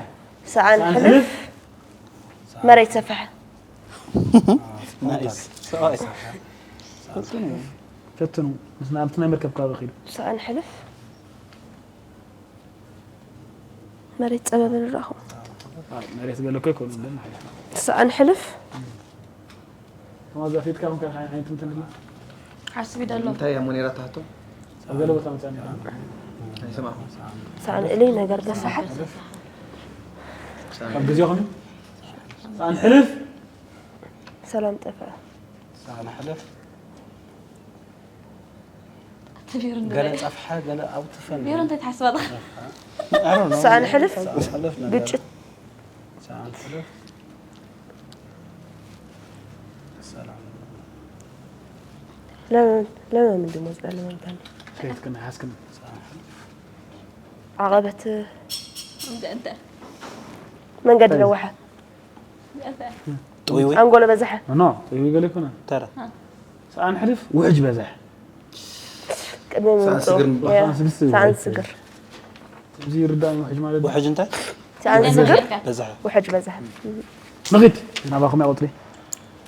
ሰኣን ሰኣን ሕልፍ ሕልፍ መሬት ሰፈሐ ናይስ ሰብኣይ ሰብኣይ ፈትኑ ምስ ናብቲ ናይ መርከብ ከባቢ ኺዱ ሰኣን ሕልፍ መሬት ጸበበ ንራኹ መሬት ገለ እኮ ይኮኑ እንደና ሓይሽ ሰኣን ሕልፍ ከማዛ ፊትካ ኹን ከ ዓይነት እንትን ድላ ሓስቢ ደሎ እንታይ እያ ሞኔራ ታህቶ ኣብ ገለ ቦታ መጻኒ ኣይሰማኹ ሰኣን እሊ ነገር ገፈሐ ኣብ ግዜኹም ሰኣን ሕልፍ ሰላም ጠፍአ ሰኣን ሕልፍ ትቢር ገለ ንገለ ጸፍሐ ገለ ኣውትፈን ቢሮ እንታይ ትሓስባ ኣለኻ ሰኣን ሕልፍ ሰኣን ሕልፍ ነገር ግጭት ሰኣን ሕልፍ ለመን ለመን ምንድን ነው ዝባል ለመን ባል ከየት ግን ሓስክን ዓቐበት እንተ እንተ መንገዲ ነዋሓ እንተ ጥውይወይ ኣንጎሎ በዝሐ ኖ ይገለ ይኮነ ተራ ሰኣን ሕልፍ ውሕጅ በዝሐ ቅድሚ ሰኣን ምምፅኡ ስግር ያ፣ ሰኣን ስግር ሰኣን ስግር እዚ ይርዳእ ውሕጅ ማለት ውሕጅ እንታይ ሰኣን ስግር በዝሐ ውሕጅ በዝሐ ንኺድ ናባኹም ያቆፅሪ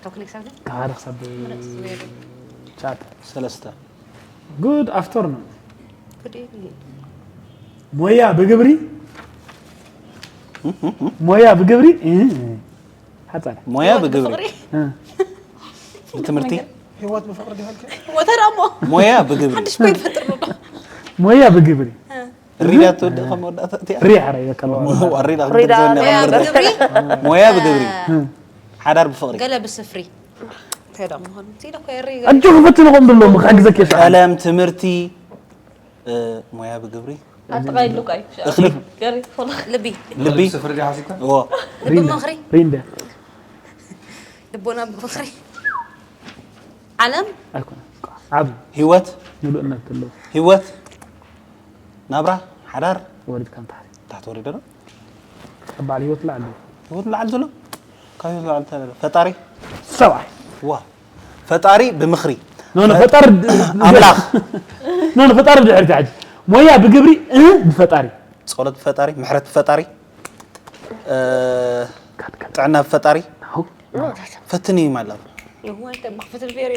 ካብ ክንደይ ክሳብ ክንደይ? ካብ ሓደ ክሳብ ትሽዓተ ሰለስተ ጉድ ኣፍተርኑን Good evening. ሞያ ብግብሪ ሞያ ብግብሪ እ፣ ሓፃር ሞያ ብግብሪ እ፣ ብትምህርቲ ህይወት ብፍቅሪ ዲሃልከ ወተራ እሞ ሞያ ብግብሪ ሓድሽ ኮይን ፈጥር ነው። ሞያ ብግብሪ ሪዳ ትወድእ ከም መወዳእታ እቲኣ ሪያ ሕራይ በቃ ዋሪዳ ሪዳ ክትዘነ ሞያ መርዳ ብግብሪ ሞያ ብግብሪ ሓዳር ብፍቅሪ ገለ ብስፍሪ እንታይ ደኣ ምዃኑ እንታይ ኢለ እኮ የርኢ ኣጆኹ ፈትኑ ከም ዘለዎም ክሕግዘክ ይኽእል ቀለም ትምህርቲ እ፣ ሞያ ብግብሪ ኣጠቓሊሉ ቃይ እኽሊ ገሪ ፎላ ልቢ ልቢ ስፍሪ ዲያ ሓሲብካ እዎ ልቢ ምኽሪ ሪንደ ልቦና ብምኽሪ ዓለም ኣይኮነ ዓብ ህይወት ምሉእነት ዘለዎ ህይወት ናብራ ሓዳር ወሪድካ ንታሕቲ ታሕቲ ወሪደ ዶ ካብ በዓል ህይወት ላዕሊ ህይወት ላዕሊ ዘሎ ካብ ህይወት ላዕሊ ተለ ፈጣሪ ሰብኣይ ዋ ፈጣሪ ብምኽሪ ኖ ኖ ፈጣሪ ኣምላኽ ኖ ኖ ፈጣሪ ብድሕሪት ሕጂ ሞያ ብግብሪ እ ብፈጣሪ ጸሎት ፈጣሪ ምሕረት ፈጣሪ እ፣ ጥዕና ፈጣሪ ፈትኒ ማለት ይሁን ተማኽፍት ቤሪ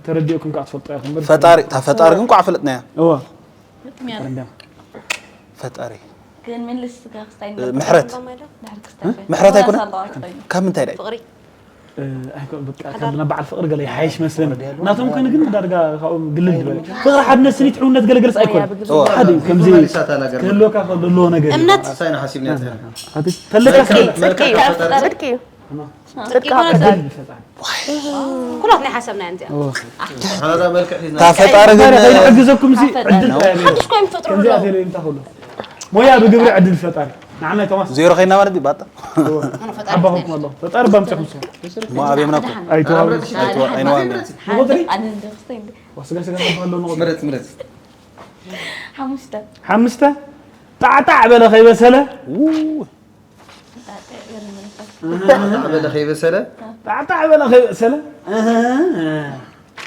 ተረዲእኩም ከዓ ትፈልጦ ኢኹም እምበር ፈጣሪ እታ ፈጣሪ ግን ቋዕ ፈለጥናያ እወ ፈጣሪ ግን ምን ልስጋ ክስታይ ምሕረት ድሕር ክስታይ ምሕረት ኣይኮነ ኣለዋ ትኸይኑ ካብ ምንታይ ዳይ ፍቕሪ ኣይኮ በቃ ካብ ናብ በዓል ፍቕሪ ገለ ይሓይሽ መስለኒ ናቶም ኮይኑ ግን ዳርጋ ካብኦም ግልል ዝበለ ፍቕሪ ሓድነት ስኒት ሕውነት ገለገለስ ኣይኮነ ሓደ እዩ ከምዚ ክህልወካ ከሎ ዘለዎ ነገር እዩ እምነት ኣሳይና ሓሲብና ይትህል ኣቲ ተለካ ጽድቂ ጽድቂ እዩ ጽድቂ እዩ ጽድቂ ይኾነ ፈጣሪ ፈጣሪ ኩላትና ሓሰብና እንቲያ ሓዛ መልክዕ ሒዝና እታ ፈጣሪ ግን ከይንሕግዘኩም ሲ ዕድል ሓድሽ ኮይን ፈጥሩ ከምዚኣ ኣለዉ ተለዩ እንታይ ከሎ ሞያ ብግብሪ ዕድል ፈጣሪ ንዓና ተማስ ዜሮ ከይና ማለት እዩ ባጣ ኣነ ፈጣሪ ዓባኹም ኣሎ ፈጣሪ ባምፅኹም ሲ እሞ ኣብየምናኩም ኣይተዋብ ኣይተዋ ኣይነዋም ቁፅሪ ኣነ እንደ ክስታይ እንደ ስጋ ስጋ ዝበሃሎ ንቁፅሪ ምረፅ ምረፅ ሓሙሽተ ሓምስተ ጣዕጣዕ በለ ከይበሰለ ጣዕጣዕ በለ ከይበሰለ ጣዕጣዕ በለ ከይበሰለ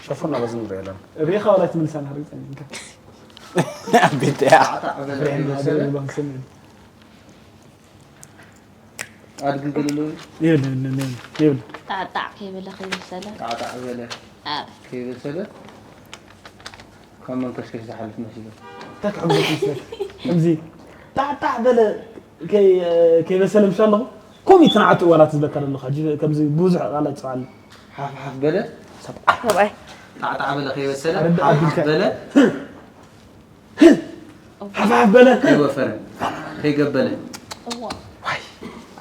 ሸፈና በዚ ንሪኦ ኣለና ሪኻ ወላ ትምልሳና ርግፀኛ እንካ ቤት እያ ጣዕጣዕ በለ ከይበሰለ ኣድግግልሉ ይብል ይብል ጣዕጣዕ ከይበለ ከይበሰለ ጣዕጣዕ በለ ኣብ ከይበሰለ ካብ መንከሽከሽ ዝሓልፍ መሲሉ እንታይ ክሕግዘክ መስለክ ከምዚ ጣዕጣዕ በለ ከይ- ከይበሰለ ምሽ ኣለኹ ከምኡ ትንዓቱ ዋላ ትዝለካ ዘለኹ ሕጂ ከምዚ ብዙሕ ቃላት ይፅውዓሉ ሓፍሓፍ በለ ሰብኣይ ጣዕጣዕ በለ ከይበሰለ ኣረዳ ሓፍሓፍ ኣቢልካ። በለ ሓፍሓፍ በለ ከይወፈረ ከይገበለ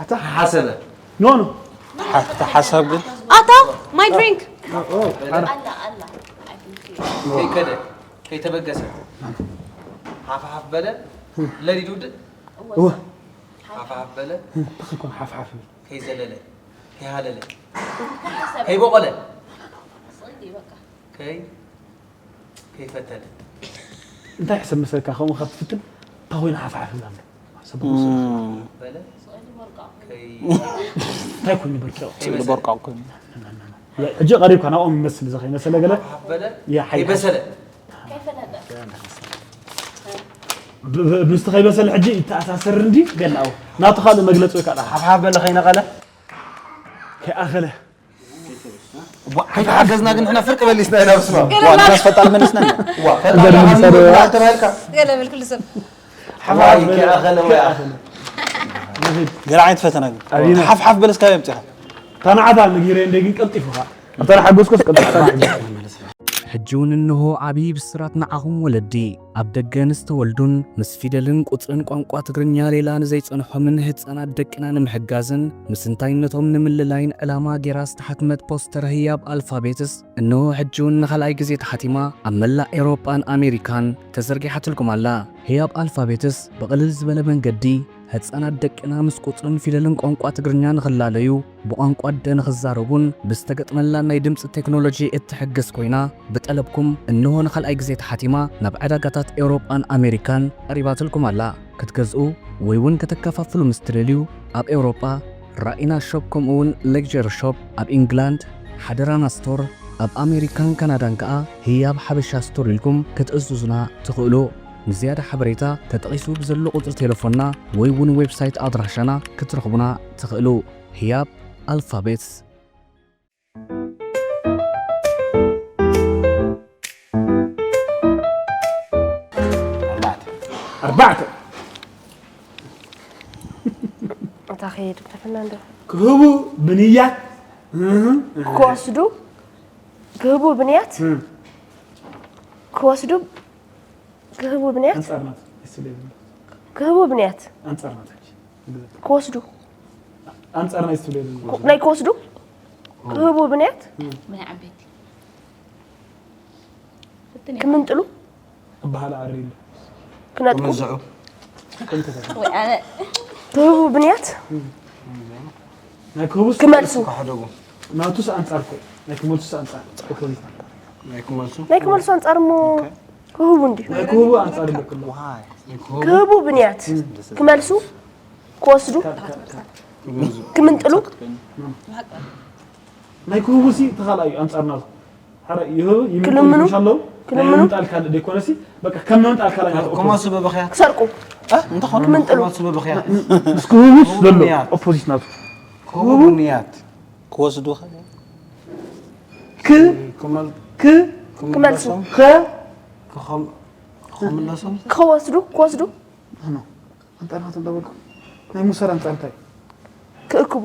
ኣታ ሓሰበ ኖ ኖ ሓ- ሓሳብ ግን ኣታ my drink ኣላ ኣላ ከይከደ ከይተበገሰ ሓፍሓፍ በለ ለሊድ ውድእ እወ ሓፍሓፍ በለ ብክኮን ሓፍሓፍ ይብል ከይዘለለ ከይሃለለ ከይቦቐለ ከይ ከይፈተለ እንታይ ሕሰብ መሰልካ ከምኡ ካብ ትፍትን እንታይ ኮይኑ ሓፍሓፍ ይብል ኣሎ ሰብኣይ በለ ከይ እንታይ ኮይኑ በርቂቑ ከይበሰለ በርቃው ኮይኑ ሕጂ ቀሪብካ ናብኦም ይመስል እዚ ከይመሰለ ገለ ሓፍሓፍ በለ ያ ሓይ- ከይበሰለ ብ- ብ- ምስቲ ከይበሰለ ሕጂ ይተኣሳሰር እንዲ ገላው ናቱ ካልእ መግለፂ ወይ ከዓ ሓፍሓፍ በለ ከይነቐለ ከይኣኸለ ከይተሓገዝና ግን ንሕና ፍርቂ መሊስና ኢና ብስማ ዋና ፈጣል መሊስና ኢና ተባሂልካ ገለ ብል ኩሉ ሰብ ሓፍሓፍ ከይኣኸለ ወይ ገለ ዓይነት ፈተና ግን ኣቢና። ሓፍሓፍ በለስ ካበይ ኣምፂኻ ታናዓታ ንጊረ እንደ ግን ቀልጢፉኻ ኣብታ ሓጎስኮስ ቀልጢፍካ ሕጂ እውን እንሆ ዓብዪ ብስራት ንዓኹም ወለዲ። ኣብ ደገ ንዝተወልዱን ምስ ፊደልን ቁጽርን ቋንቋ ትግርኛ ሌላ ንዘይጸንሖምን ህጻናት ደቅና ንምሕጋዝን ምስ እንታይነቶም ንምልላይን ዕላማ ጌራ ዝተሓትመት ፖስተር ህያብ ኣልፋቤትስ እንሆ ሕጂ እውን ንኻልኣይ ግዜ ተሓቲማ ኣብ መላእ ኤውሮጳን ኣሜሪካን ተዘርጊሓትልኩም ኣላ። ህያብ ኣልፋቤትስ ብቕልል ዝበለ መንገዲ ህጻናት ደቅና ምስ ቁጽርን ፊደልን ቋንቋ ትግርኛ ንኽላለዩ፣ ብቋንቋ ኣደ ንኽዛረቡን ብዝተገጥመላ ናይ ድምጺ ቴክኖሎጂ እትሕግዝ ኮይና፣ ብጠለብኩም እንሆ ንኻልኣይ ግዜ ተሓቲማ ናብ ዕዳጋታት ኤውሮጳን ኣሜሪካን ቀሪባትልኩም ኣላ። ክትገዝኡ ወይ እውን ከተከፋፍሉ ምስ ትደልዩ፣ ኣብ ኤውሮጳ ራኢና ሾፕ ከምኡ እውን ሌክጀር ሾፕ፣ ኣብ ኢንግላንድ ሓደራና ስቶር፣ ኣብ ኣሜሪካን ካናዳን ከኣ ህያብ ሓበሻ ስቶር ኢልኩም ክትእዝዙና ትኽእሉ። ንዝያዳ ሓበሬታ ተጠቒሱ ብዘሎ ቁጽሪ ቴሌፎንና ወይ እውን ዌብሳይት ኣድራሻና ክትረኽቡና ትኽእሉ። ህያብ ኣልፋቤትስ። ኣርባዕተ። እታ ከየድ ክተፈና እንዶ ክህቡ ብንያት ክወስዱ ክህቡ ብንያት ክወስዱ ክህቡ ብንያት ኣንጻር ናት ይስለ ክህቡ ብንያት ኣንጻር ናት ክወስዱ ኣንጻር ናይ ስትብል ናይ ክወስዱ ክህቡ ብንያት ናይ ዓበይቲ ክምንጥሉ ክበሃል ኣሪ ኢሉ ክነጥቁ ክምዝዑ ወይ ኣነ ክህቡ ብንያት ናይ ክህቡስ ክመልሱ ክሕደጉ ናቱስ ኣንጻር ኮ ናይ ክመልሱስ ኣንጻር ኦፖዚት ናይ ክመልሱ ናይ ክመልሱ ኣንጻር እሞ ክህቡ እንዲ ናይ ክህቡ ኣንጻር ይበክሎ ክህቡ ብንያት ክመልሱ ክወስዱ ክምንጥሉ ናይ ክህቡ ሲ ተኻልኣዩ ኣንጻር ናቱ ሓረ ይህቡ ክልምኑ? ይምንጥሉ ኣለዉ ናይ ክልምኑ? ምምጣል ካልእ ደይኮነሲ በቃ ከም ምምጣል ካልእ ናቱ ክመልሱ ብብኽያት ክሰርቁ እንተኾነ ክምንጥሉ? ክመልሱ ብብኽያት ምስ ክህቡስ ዘሎ ብንያት። ኦፖዚት ናቱ ክህቡ ብንያት ክወስዱ ክ ክመል ክ ክመልሱ ኸ ክኸም ክኸምለሶም ክወስዱ ክወስዱ ኣንጻር ናቱ እንዳበልኩ ናይ ሙሰር ኣንጻር እንታይ ክእክቡ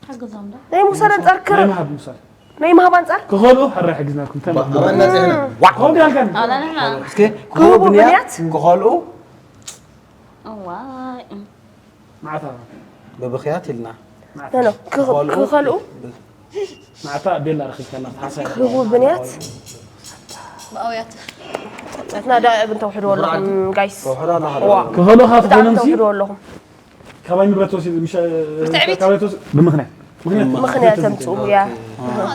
ሓግዞም ዶ ናይ ሙሰር ኣንጻር ክር ናይ ምሃብ ሙሰር ናይ ምሃብ ኣንጻር ክኸልኡ ሕራይ ሕግዝናኩም እንታይ ኣባና ዜና ክኸልኡ ያልካኒ ኣላና እስኪ ክህቡ ብንያት ክኸልኡ እዋይ ማዕታ ብብኽያት ኢልና ኖ ክኸልኡ ማዕታ ቤላ ረኺብካላ ሓሳብ ክህቡ ብንያት ብኣውያት ናትና ዳ ብንተውሕድዎ ኣለኹም ጋይስ ውሕዳ ናሃለ ክኸልኡ ካብ ብጣዕሚ ትኾኖም ሲ ተውሕድዎ ኣለኹም ካባይ ንብረት ወሲድ ምሽ ብትዕቢት። ካባይ ተወሲድ ብምኽንያት ምኽንያት ምኽንያት ተምፅኡ ያ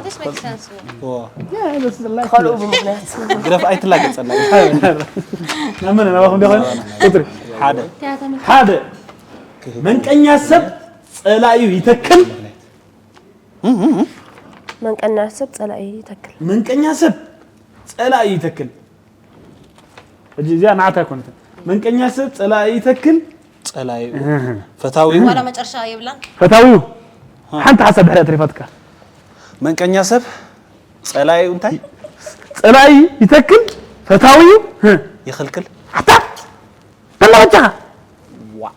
This makes sense. ክኸልኡ ብምኽንያት ግረፍ ኣይትላገጸና ናብ መን ናባኹም ዲኾን ቁፅሪ ሓደ ሓደ መንቀኛ ሰብ ጸላዩ ይተክል መንቀኛ ሰብ ጸላኢ ይተክል መንቀኛ ሰብ ጸላዩ ይተክል ሕጂ እዚኣ ንዓታ ኣይኮነትን መንቀኛ ሰብ ጸላዩ ይተክል ጸላዩ ፈታዊ ዋላ መጨረሻ የብላን ፈታዊዩ ሓንቲ ሓሳብ ድሕሪያ ተሪፋትካ መንቀኛ ሰብ ጸላዩ እንታይ ጸላኢ ይተክል ፈታዊዩ ይኽልክል ኣታ ተላበጃኻ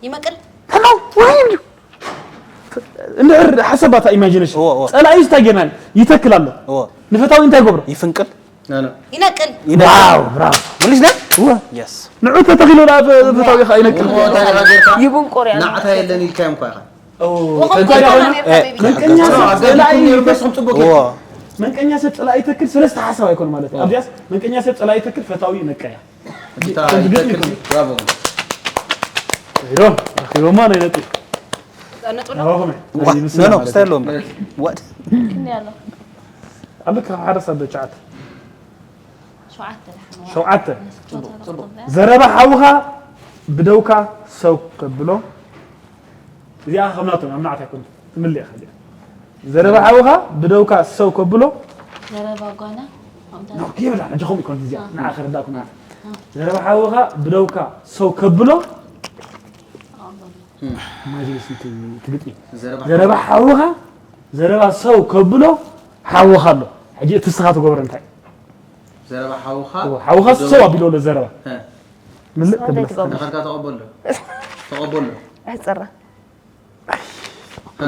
ይመቅል ተላው ወይ እንድሕር ሓሰባታ ኢማጂነሽን እዎ፣ እዎ። ጸላኢስ እንታይ ጌርና ይተክል ኣሎ እዎ ንፈታዊ እንታይ ይገብሮ ይፍንቅል ይነቅል ዋው ብራቮ መሊስና እወ የስ ንዑ ተተኺሉ ናብ ፈታዊ ኢኻ ይነቅል ይቡንቆር ያ ናዕታ የለን ኢልካዮም እኳ ኢኻ መንቀኛ ሰብ ጸላኢ ይተክል እዎ መንቀኛ ሰብ ጸላኢ ይተክል ሰለስተ ሓሳብ ኣይኮን ማለት እዩ ኣብዚያስ መንቀኛ ሰብ ጸላኢ ይተክል ፈታዊ ይነቀያ እታ ይተክል ብራቮ ሄዶ ረኺቦማ ናይ ነጥቢ ናባኹም ኖ ኖ ስታይ ኣለዎም ወድ ክንደይ ኣሎ ኣለካ ሓደ ሰብ ሸዓተ ሸውዓተ ደሓን ሸውዓተ ሸውዓተ ዘረባ ሓውኻ ብደውካ ሰው ከብሎ እዚኣ ከምናቶም ኣብ ናዕታ ይኮን ትምልእ ኢኻ እዚኣ ዘረባ ሓውኻ ብደውካ ሰው ከብሎ ዘረባ ጓና ከምታ ነው ይብላ እንጂ ከምኡ ይኮን እዚኣ ንዓ ከረዳኩም ዘረባ ሓውኻ ብደውካ ሰው ከብሎ ማጅሊስ ትግጥሚ ዘረባ ሓውኻ ዘረባ ሰው ከብሎ ሓውኻ ኣሎ ሕጂ እቲ ስኻ ትገብሮ እንታይ ዘረባ ሓውኻ ሓውኻ ሰው ኣቢሎ ኣሎ ዘረባ ምልእ እንታይ ተብለስ ትገብር ዳኸልካ ተቐበሎ ተቐበሎ ኣሕፅራ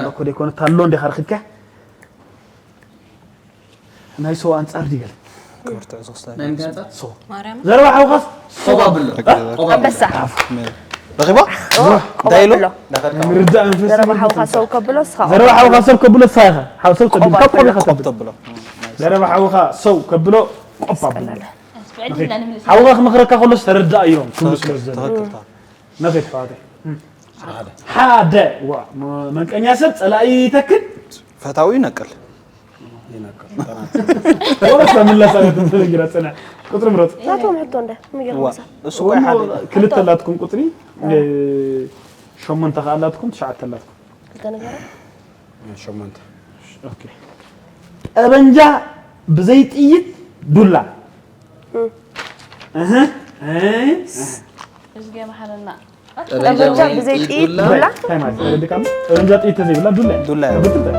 እኮ ደይኮነ ታሎ እንዲኻ ረኺብካ ናይ ሰው ኣንጻር ድገል ናይ ምንታይ ኣንጻር ዘረባ ሓውኻስ ቆብ ኣብሎ ቆብ ኣብሎ ኣንበሳ ረኺቦ እንታይ ኢሉ ቆባብሎ ዳኸልካ ምርዳእ መንፈስ ዘረባ ሓውካ ሰው ከብሎ ስኻ ዘረባ ሓውኻ ሰብ ከብሎ ሳኻ ሓው ሰብ ከብሎ ቆብ ኢኻ ቆብ ተብሎ ተብሎ ዘረባ ሓውኻ ሰው ከብሎ ቆብ ኣብሎ ብዕድልና ንምልስ ሓውኻ ክመኽረካ ከሎ ተረዳእ እዮም ክብሉ ስለ ዘሎ ትኽክል ነኸድ ኣሕዋተይ ሓደ ሓደ ዋ መ- መንቀኛ ሰብ ጸላኢ ይተክል ፈታዊ ይነቅል። ወረስ በምላሳ ተነግራ ጸና ቁጥሪ ምረጥ ናቶም ሕቶ እንደ ምገርመሳ እሱ ቆይ ሓደ ክልተ ኣላትኩም ቁጥሪ እ፣ ሸሞንተ ከኣላትኩም ትሽዓተ ኣላትኩም ክልተ ነገር ሸሞንተ ኦኬ ጠበንጃ ብዘይ ጥይት ዱላ እህ እህ እዝጌ መሓረና ጠበንጃ ብዘይ ጥይት ዱላ እንታይ ማለት ነው? ጠበንጃ ጥይት ተዘይብላ ዱላ ዱላ ብትልታ